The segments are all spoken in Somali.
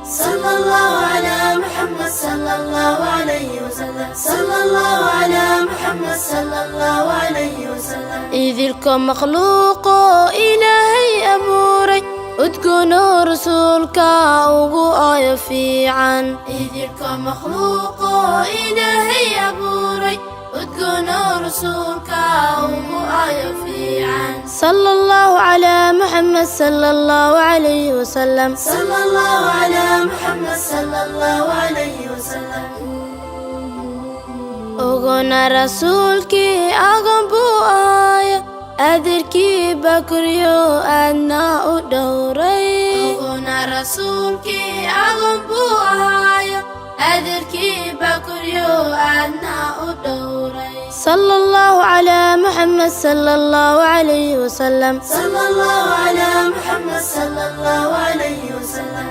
صلى الله على محمد صلى الله عليه وسلم. صلى الله على محمد صلى الله عليه وسلم. Idilka makhluuqo Ilaahay abuuray, udgoonoo Rasuulka ugu aayo fiican. Idilka makhluuqo Ilaahay abuuray, udgoonoo Rasuulka ugu aayo fiican. صلى الله على محمد صلى الله عليه وسلم. صلى الله على محمد صلى الله عليه وسلم. Ogona Rasuulkii agoon buu ahaaya, adeerkii baa koryo aadna u dhowray. Ogona Rasuulkii agoon buu ahaayo, adeerkii baa koryo aadna u dhowray. صلى الله على محمد صلى الله عليه وسلم. صلى الله على محمد صلى الله عليه وسلم.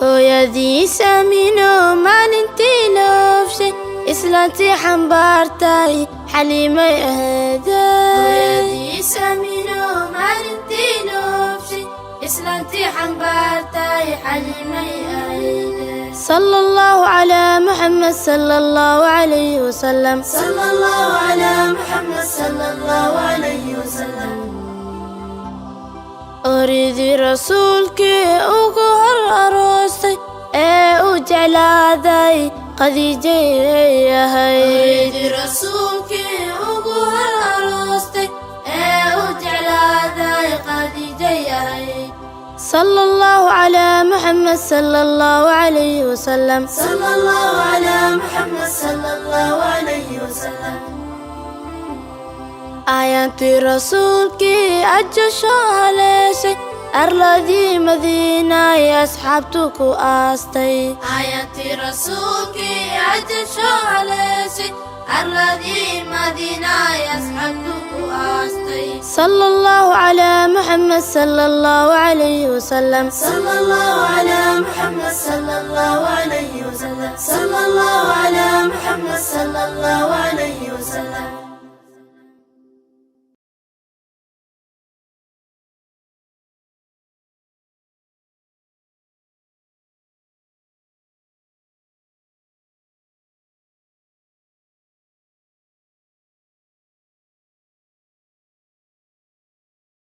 Hooyadiis Aamino maalintii la oofshay, islaantii xambaartay Xaliimay ahaydee. Hooyadiis Aamino maalintii la oofshay, islaantii xambaartay Xaliimay ahayde. صلى الله على محمد صلى الله عليه وسلم. صلى الله على محمد صلى الله عليه وسلم. Oridii Rasuulkii ugu hor aroostay ee u jeclaaday Khadiijay ahayd. Oridii Rasuulkii ugu hor aroostay ee u jeclaaday Khadiijay ahayd. صلى الله على محمد صلى الله عليه وسلم. صلى الله على محمد صلى الله عليه وسلم. Ayaantii Rasuulkii ajasho haleeshay, arladii Madiina ay asxaabtu ku aastay. Aayantii Rasuulkii ajasho haleeshay, arladii Madiina ay asxaabtu ku aastay. صلى الله على محمد صلى الله عليه وسلم. صلى الله على محمد صلى الله عليه وسلم. صلى الله على محمد صلى الله.